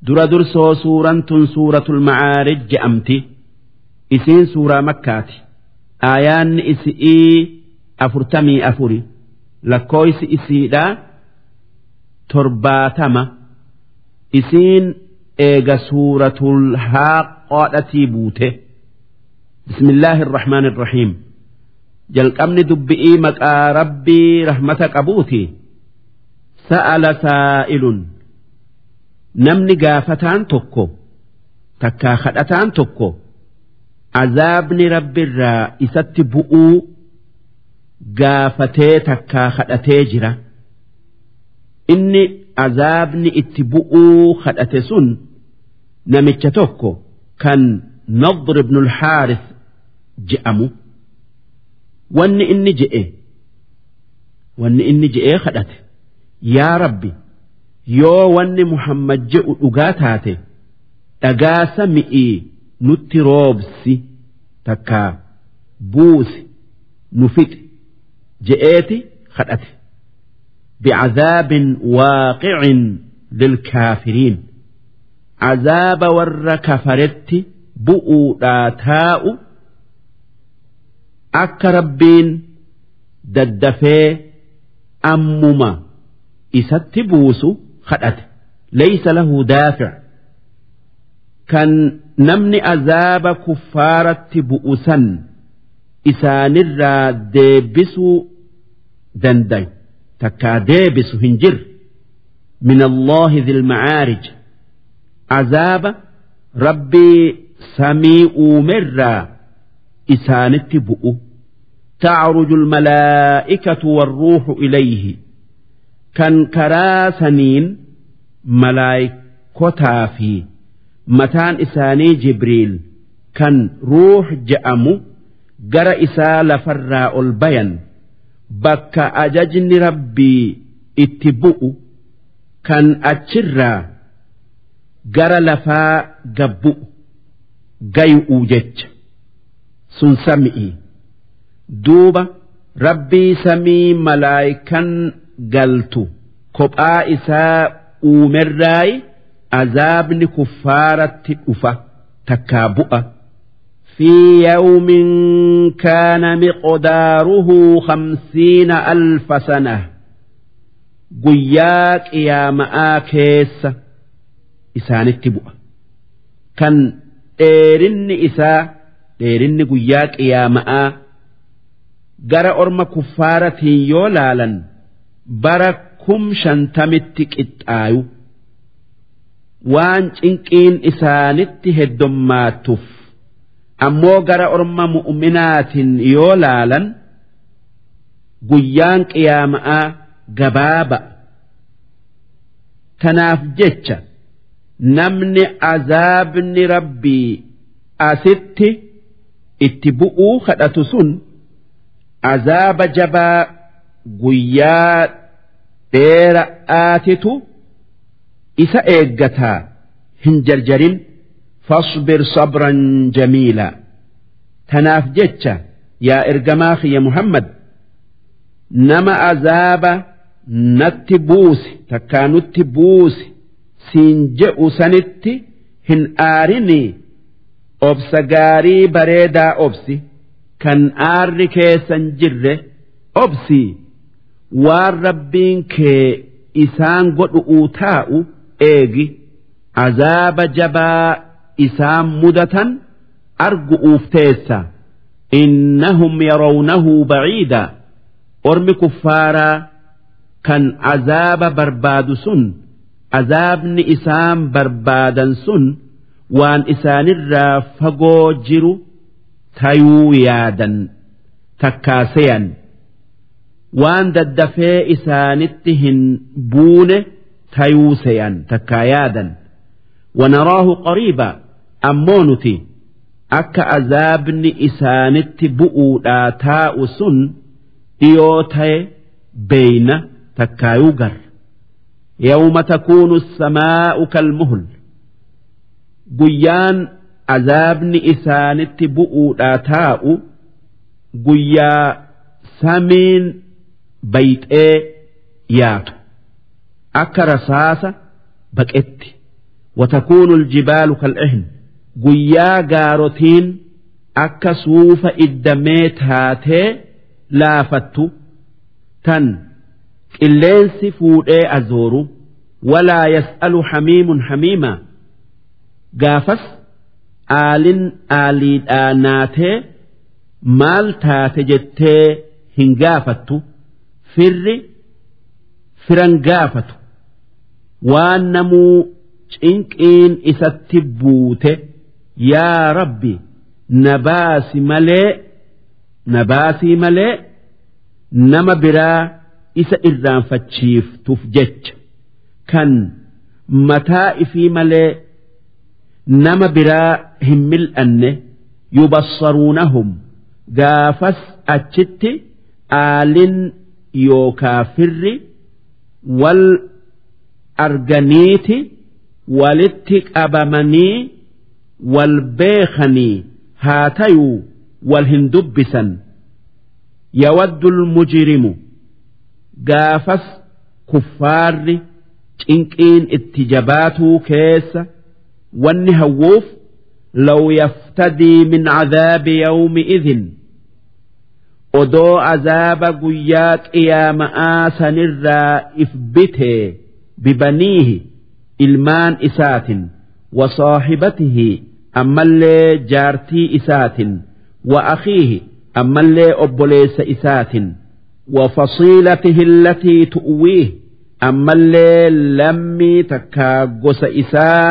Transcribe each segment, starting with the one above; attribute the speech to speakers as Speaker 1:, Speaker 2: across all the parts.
Speaker 1: Dura dursoo suuraan tun suuratul Macaarij je'amti. Isiin suuraa Makkaati. Aayaanni isi'ii 44, lakkooysi isiidha 70. Isiin eega suuratul Haaqqoodhatii buute. Bismillaahi irrahmaan irrahiim. Jalqabni dubbi'ii maqaa Rabbii rahmata qabuuti. Sa'ala saa'ilun, namni gaafataan tokko takkaa kadhataan tokko azaabni Rabbirraa isatti bu'uu gaafatee takkaa kadhatee jira. Inni azaabni itti bu'uu kadhate sun namicha tokko kan Nadr ibn al-Haaris je'amu. Wanni inni je'ee kadhate: "Yaa Rabbi, yoo wanni Muhammad je'u dhugaa taate, dhagaa sami'ii nutti roobsi takkaa buusi, nu fixi" je'eeti kadhate. بعذاب واقع للكافرين، azaaba warra kafaretti bu'uudhaa taa'u akka Rabbiin daddafee ammuma isatti buusu kadhate. ليس له دافع، kan namni azaaba kuffaaratti bu'u san isaanirraa deebisuu dandayu takkaa deebisu hin jirre. من الله ذي المعارج، azaaba Rabbii samii uumerraa isaanitti bu'u. تعرج الملائكة والروح إليه، kan karaa saniin malaayikotaa fi mataan isaanii Jibriil kan Ruux je'amu gara isaa lafarraa ol bayan, bakka ajajni Rabbii itti bu'u, kan achirraa gara lafaa gabbu'u gayu'u jecha sun sami'i. Duuba Rabbii samii malaayikan galtu kophaa isaa uumerraayi azaabni kuffaaratti dhufa takkaa bu'a. في يوم كان مقداره 50,000 سنة، guyyaa qiyaama'aa keessa isaanitti bu'a. Kan dheerinni isaa, dheerinni guyyaa qiyaama'aa, gara orma kuffaaratiin yoo laalan bara 50,000tti qixxaayu, waan cinqiin isaanitti heddommaatuuf. Ammoo gara orma mu'minaatiin yoo laalan guyyaan qiyaama'aa gabaaba. Tanaaf jecha namni azaabni Rabbii asitti itti bu'uu kadhatu sun azaaba jabaa guyyaa dheera'aatitu isa eeggataa hin jarjarin. فاصبر صبرا جميلا. Tanaaf jecha yaa ergamaa kiyya Muhammad, nama azaaba natti buusi takkaa nutti buusi siin je'u sanitti hin aarinii, obsa gaarii bareedaa obsi, kan aarri keessan jirre obsi. Waan Rabbiin kee isaan godhu'uu taa'u eegi, azaaba jabaa isaan mudatan argu'uuf teessa. إنهم يرونه بعيدا، ormi kuffaaraa kan azaaba barbaadu sun azaabni isaan barbaadan sun waan isaanirraa fagoo jiru tayuu yaadan takkaaseyan, waan daddafee isaanitti hin buune tayuu seyan takkaa yaadan. ونراه قريبا، ammoo nuti akka azaabni isaanitti bu'uudhaa taa'u sun dhiyoo ta'e beeyna takkaayuu garra. يوم تكون السماء كالمهل، guyyaan azaabni isaanitti bu'uudhaa taa'u guyyaa samiin bayxee yaatu akka rasaasa baqetti. Watakuunu aljibaalu kal'ihn, guyyaa gaarotiin akka suufa iddamee taatee laafattu tan qilleensi fuudhee azooru. Walaa yas'alu hamiimun hamiima, gaafas aalin aaliidhaa naatee maal taate jettee hin gaafattu, firri firan gaafatu, waan namuu cinqiin isatti buute yaa Rabbi na baasi malee, na baasii malee nama biraa isa irraanfachiiftuuf jecha, kan mataa ifii malee nama biraa hin mil'anne. Yubassaruunahum, gaafas achitti aalin yookaa firri wal arganiiti walitti qabamanii wal beekanii haa tayuu wal hin dubbisan. Yawaddu almujrimu, gaafas kuffaarri cinqiin itti jabaatuu keessa wanni hawwuuf, law yaftadii min cadaabi yawmi idhin, odoo azaaba guyyaa qiyaama'aa sanirraa if bitee, bibaniihi, ilmaan isaatin, wa saaxibatihi, ammallee jaartii isaatin, wa akhiihi, ammallee obboleessa isaatin, wa fasiilatihi allatii tu'wiih, ammallee lammii takkaa gosa isaa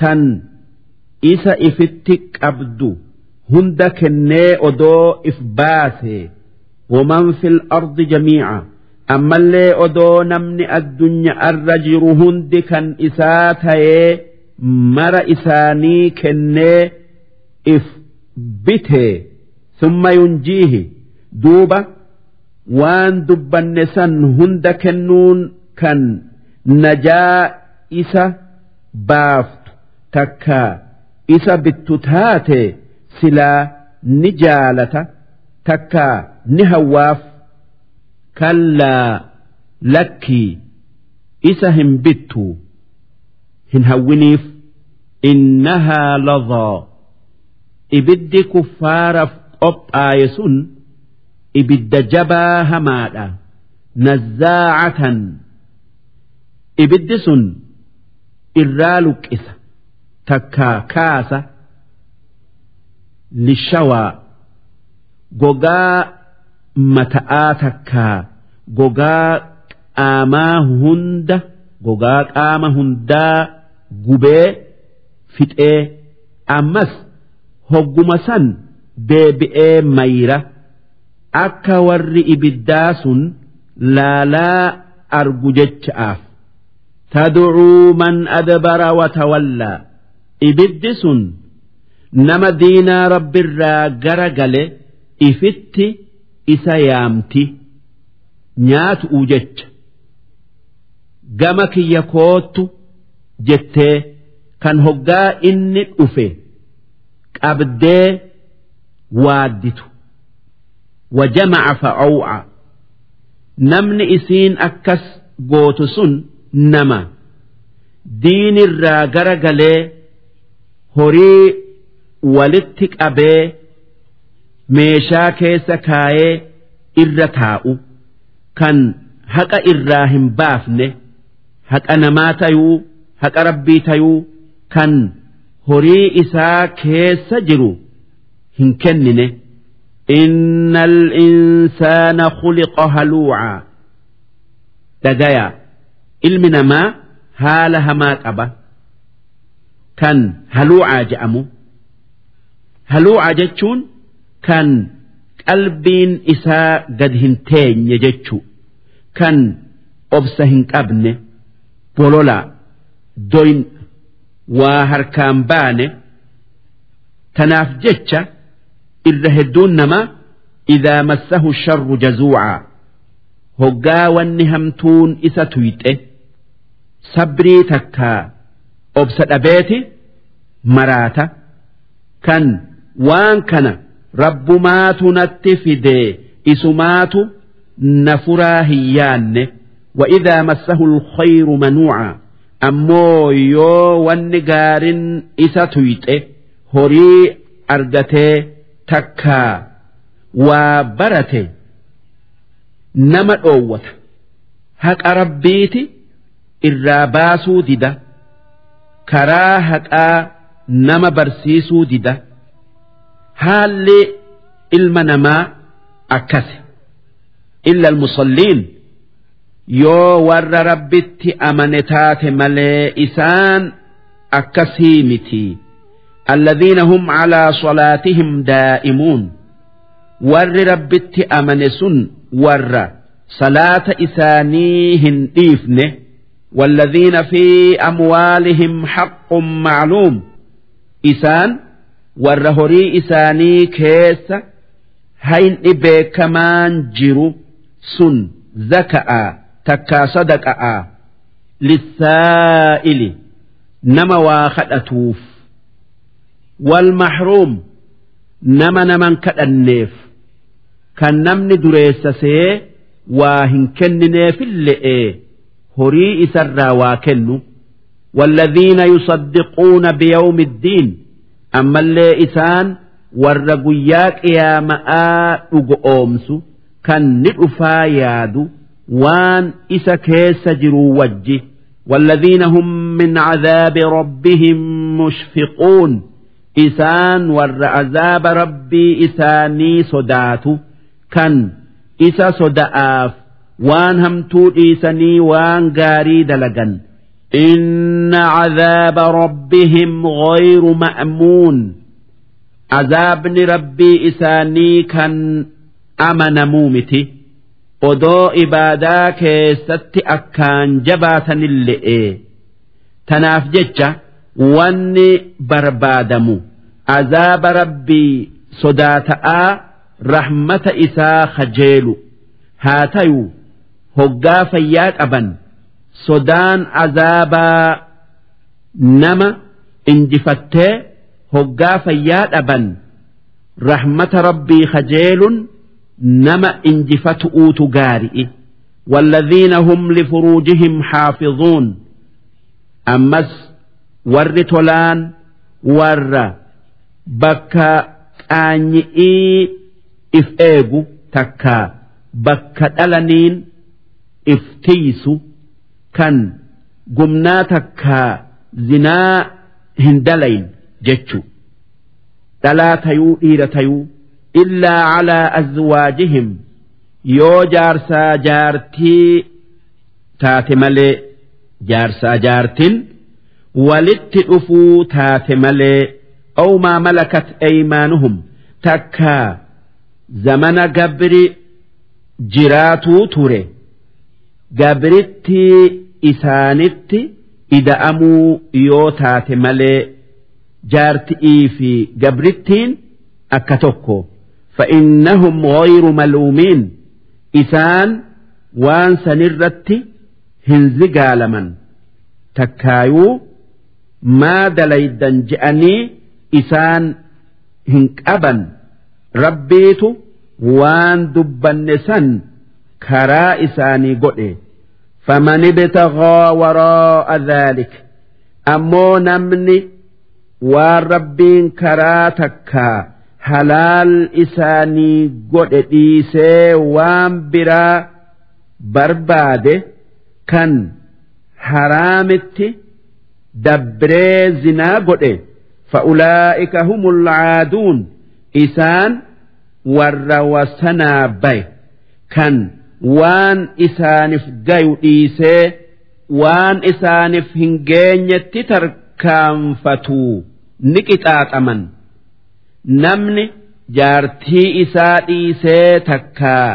Speaker 1: tan isa ifitti qabdu hunda kennee odoo if baase. Waman fil ardi jamiica, ammallee odoo namni addunyaarra jiru hundi kan isaa tayee mara isaanii kennee if bitee. Summa yunjiihi, duuba waan dubbanne san hunda kennuun kan najaa isa baaftu takka isa bittu taate silaa ni jaalata takka ni hawwaaf. Kallaa, lakkii, isa hin bittu, hin hawwiniif. Innahaa ladhaa, ibiddi kuffaaraaf qophaaye sun ibidda jabaa hamaadha. Nazzaacatan, ibiddi sun irraa luqqisa takka kaasa. Lishawaa, gogaa mata'aa takkaa gogaa qaamaa hunda, gogaa qaama hundaa gubee fixee ammas hogguma san deebi'ee mayra, akka warri ibiddaa sun laalaa argu jecha'aaf. Tad'uu man adbara watawallaa, ibiddi sun nama diinaa rabbirraa gara gale ifitti isa yaamti nyaatu'u jecha, gama kiyya koottu jettee, kan hoggaa inni dhufe qabdee waadditu. Wajamaca fa'aw'a, namni isiin akkas gootu sun nama diinirraa gara galee horii walitti qabee meeshaa keessa kaayee irra taa'u, kan haqa irraa hin baafne, haqa namaa tayuu haqa rabbii tayuu, kan horii isaa keessa jiru hin kennine. Innal insaana khuliqa haluuca, dhagaya, ilmi namaa haala hamaa qaba kan haluucaa je'amu. Haluucaa jechuun kan qalbiin isaa gad hin teenye jechuu, kan obsa hin qabne, bololaa doyin waa harkaan baane. Tanaaf jecha irra hedduun namaa idaa massahu sharru jazuucaa, hoggaa wanni hamtuun isa tuyxe sabrii takkaa obsa dhabeeti maraata, kan waan kana rabbumaatu natti fidee isumaatu na furaa hin yaanne. وإذا مسه الخير منوعا, Ammoo yoo wanni gaarin isa tuyxe horii argatee takkaa waa barate nama dhoowwata. Haqa Rabbiiti irraa baasuu dida, karaa haqaa nama barsiisuu dida. Haalli ilma namaa akkasi. Illa almusalliin, yoo warra Rabbitti amane taate malee isaan akkasii miti. Alladhiina hum calaa salaatihim daa'imuun, warri Rabbitti amane sun warra salaata isaanii hin dhiifne. والذين في أموالهم حق معلوم، إسان warra horii isaanii keessa hayni beekamaan jiru sun zaka'a takkaa sadaqa'a, للسائل nama waa kadhatuuf, والمحروم nama naman kadhanneef, kan namni dureessasee waa hin kennineefille'ee horii isarraa waa kennu. والذين يصدقون بيوم الدين، ammallee isaan warra guyyaa qiyaama'aa dhugoomsu, kan ni dhufaa yaadu waan isa keessa jiru wajji. والذين هم من عذاب ربهم مشفقون، isaan warra azaaba Rabbii isaanii sodaatu, kan isa soda'aaf waan hamtuu dhiisanii waan gaarii dalagan. إن عذاب ربهم غير مأمون، azaabni Rabbii isaanii kan amanamuu miti, odoo ibaadaa keessatti akkaan jabaatanille'e. Tanaaf jecha wanni barbaadamu azaaba Rabbii sodaata'aa rahmata isaa kajeelu haa tayu. Hoggaa fayyaa qaban sodaan azaabaa nama injifattee, hoggaa fayyaa dhaban rahmata Rabbii kajeelun nama injifatu'uutu gaari'i. والذين هم لفروجهم حافظون، ammas warri tolaan warra bakka qaanyi'ii if eegu takka bakka dhalaniin if tiisu, kan gumnaa takka zinaa hin dalayn jechu, dhalaa tayuu dhiira tayuu. إلا على أزواجهم، yoo jaarsaa jaartii taate malee, jaarsaa jaartin walitti dhufuu taate malee, أو ما ملكت أيمانهم takkaa zamana gabri jiraatuu ture gabritti isaanitti ida'amuu yoo taate malee. Jaarti'ii fi gabrittiin akka tokko. فإنهم غير ملومين، isaan waan sanirratti hin zigaalaman, takkaayuu maa dalaydan je'anii isaan hin qaban. Rabbiitu waan dubbanne san karaa isaanii godhe. فمن ابتغى وراء ذلك، ammoo namni waan Rabbiin karaa takkaa halaal isaanii godhe dhiisee waan biraa barbaade, kan haraamitti dabree zinaa godhe, فأولئك هم العادون، isaan warra wasanaa baye, kan waan isaaniif gayu dhiisee waan isaaniif hin geenyetti tarkaanfatu ni qixaaxaman. Namni jaartii isaa dhiisee takkaa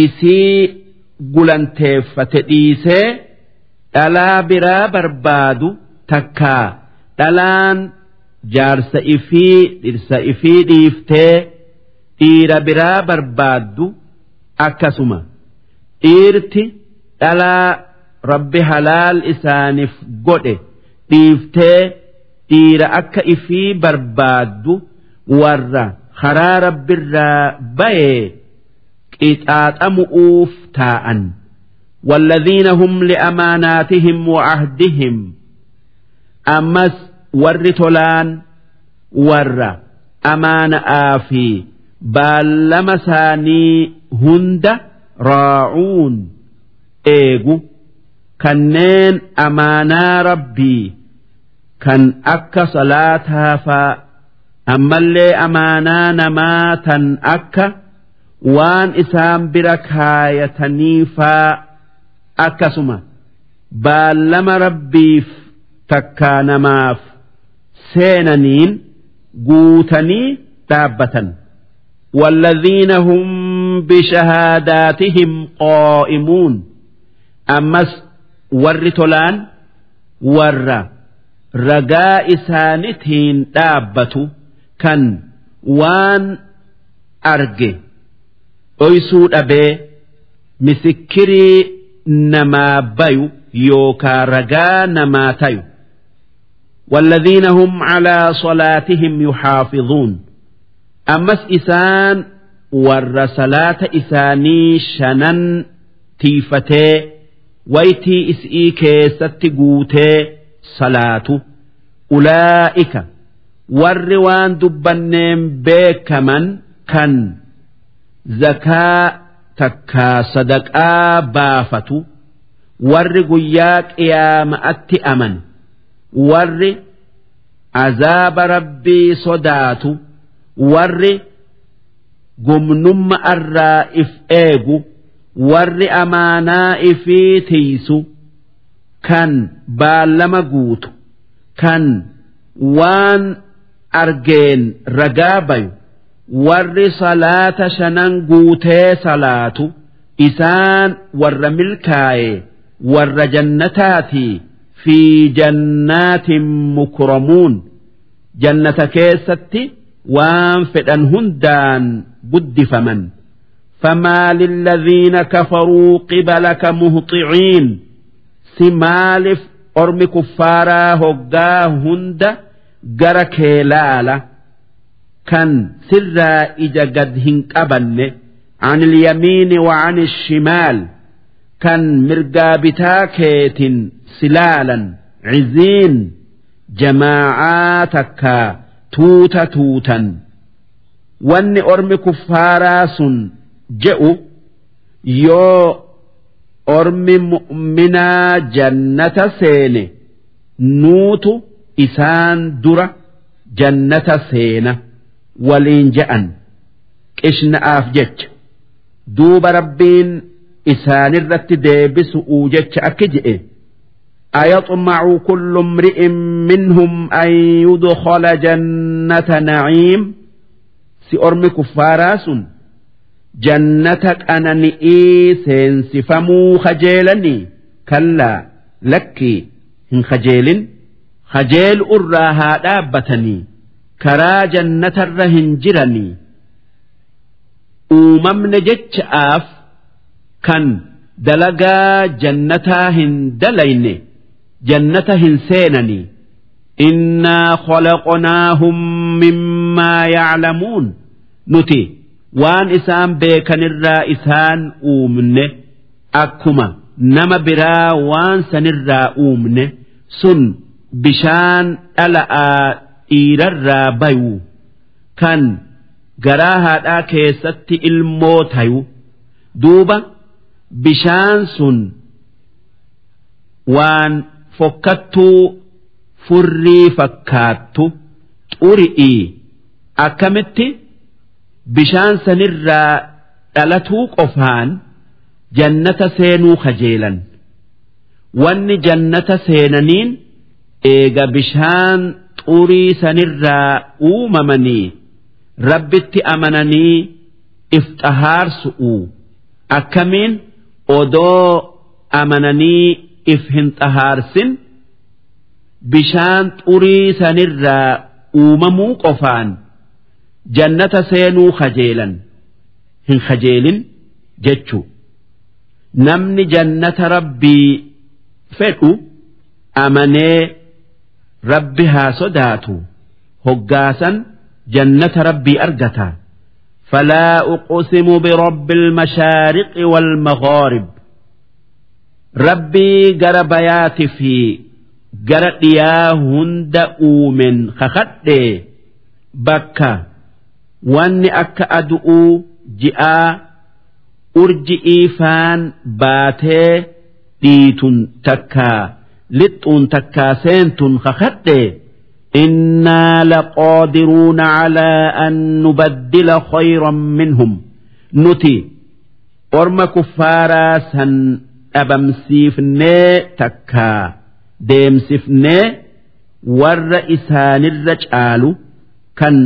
Speaker 1: isii gulanteeffate dhiisee dhalaa biraa barbaadu, takkaa dhalaan jaarsa ifii dhirsa ifii dhiiftee dhiira biraa barbaaddu, akkasuma dhiirti dhalaa Rabbi halaal isaaniif godhe dhiiftee dhiira akka ifii barbaaddu, warra karaa Rabbirraa bayee qixaaxamu'uuf taa'an. والذين هم لأماناتهم وعهدهم أمس ور tolaan warra amaana'aa fi baallama isaanii hunda راعون eegu kanneen amaanaa Rabbii kan akka salaataa faa ammallee amaanaa namaa tan akka waan isaan bira kaayatanii faa akkasuma baallama Rabbiif takkaa namaaf seenaniin guutanii dhaabbatan. والذين هم بشهاداتهم قائمون ammas warri tolaan warra ragaa isaanitiin dhaabbatu kan waan arge dhoysuu dhabee misikkirii namaa bayu yookaa ragaa namaa tayu. والذين هم على صلاتهم يحافظون ammas isaan warra salaata isaanii shanan tiifatee waytii is'ii keessatti guutee salaatu. أولئك warri waan dubbanneen beekaman kan zakaa takkaa sadaqaa baafatu warri guyyaa qiyaama'atti aman warri azaaba Rabbii sodaatu warri gumnumma irraa if eegu warri amaanaa ifii tiisu kan baallama guutu kan waan argeen ragaa bayu warri salaata shanan guutee salaatu isaan warra milkaaye warra jannataati fi jannaatin mukramuun jannata keessatti waan fedhan hundaan guddifaman. فما للذين كفروا قبلك مهطعين si maaliif ormi kuffaaraa hoggaa hunda gara kee laala kan sirraa ija gad hin qabanne عن اليمين وعن الشمال kan mirgaa bitaa keetin silaalan عزين jamaacaa takkaa tuuta tuutan. Wanni ormi kuffaaraa sun je'u yoo ormi mu'minaa jannata seene nuutu isaan dura jannata seena waliin je'an qishna'aaf jecha. Duuba Rabbiin isaanirratti deebisu'uu jecha akki je'e أيطمع كل امرئ منهم أن يدخل جنة نعيم si ormi kuffaaraa sun jannata qanani'ii seensifamuu kajeelanii? Kallaa, lakkii, hin kajeelin. Kajeelu irraa haa dhaabbatanii karaa jannatarra hin jiranii. Uumamne jecha'aaf kan dalagaa jannataa hin dalayne jannata hin seenanii. إنا خلقناهم مما يعلمون nuti waan isaan beekanirraa isaan uumne akkuma nama biraa waan sanirraa uumne sun bishaan dhala'aa dhiirarraa bayu kan garaa haadhaa keessatti ilmoo tayu. Duuba bishaan sun waan fokkattuu furrii fakkaattu xuri'ii akkamitti bishaan sanirraa dhalatuu qofaan jannata seenuu kajeelan? Wanni jannata seenaniin eega bishaan xurii sanirraa uumamanii Rabbitti amananii if xahaarsu'u. Akkamiin odoo amananii if hin xahaarsin bishaan xurii sanirraa uumamuu qofaan jannata seenuu kajeelan? Hin kajeelin jechu. Namni jannata Rabbii fedhu amanee Rabbi haa sodaatu hoggaasan jannata Rabbii argata. فلا أقسم برب المشارق والمغارب. Rabbii gara bayaati fi gara dhiyaa hunda uumen kakadhe bakka wanni akka adu'uu ji'aa urji'ii faan baatee dhiitun takkaa lixxuun takkaa seentun kakadhe innaa laqaadiruuna calaa an nubaddila khayran minhum nuti orma kuffaaraa san dhabamsiifnee takkaa deemsifnee warra isaanirra caalu kan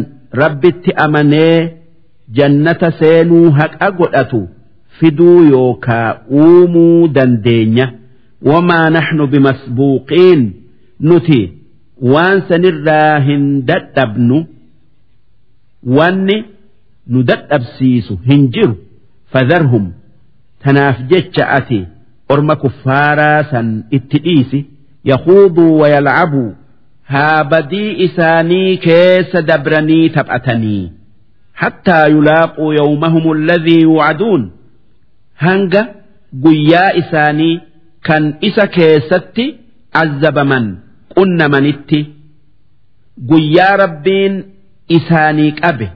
Speaker 1: rabbitti amanee jannata seenuu haqa godhatu fiduu yookaa uumuu dandeenya. Wamaa naxnu bimasbuuqiin nuti waan sanirraa hin dadhabnu, wanni nu dadhabsiisu hin jiru. Fadharhum tanaaf jecha ati orma kuffaaraa san itti dhiisi, yakhuuduu wayalcabuu haa badii isaanii keessa dabranii taphatanii, hattaa yulaaquu yawmahum alladhii yuucaduun hanga guyyaa isaanii kan isa keessatti azzabaman qunnamanitti, guyyaa rabbiin isaanii qabe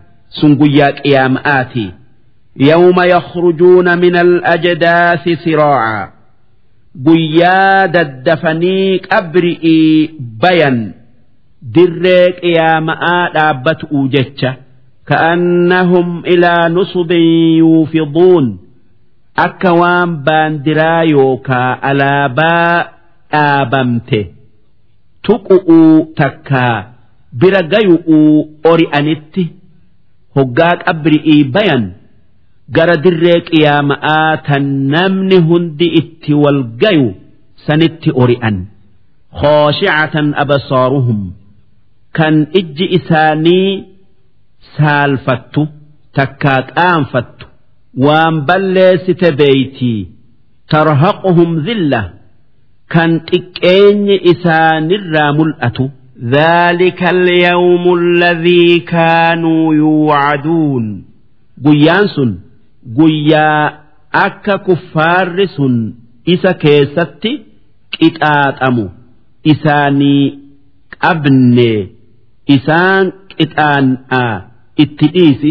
Speaker 1: sun guyyaa qiyaama'aati. Yawma yakhrujuuna min al-ajdaasi siraa'a guyyaa daddafanii qabri'ii bayan dirree qiyaama'aa dhaabbatu'u jecha. Ka'annahum ilaa nusubin yuufiduun akka waan baandiraa yookaa alaabaa dhaabamte tuqu'uu takkaa bira gayu'uu ori'anitti hoggaa qabri'ii bayan gara dirree qiyaama'aa tan namni hundi itti wal gayu sanitti ori'an. Khooshi'atan absaaruhum kan ijji isaanii saalfattu takkaa qaanfattu waan balleessite beeytii. Tarhaquhum zilla kan xiqqeenyi isaanirraa mul'atu. ذلك اليوم الذي كانوا يوعدون guyyaan sun guyyaa akka kuffaarri sun isa keessatti qixaaxamu isaanii qabne isaan qixaan'aa itti dhiisi.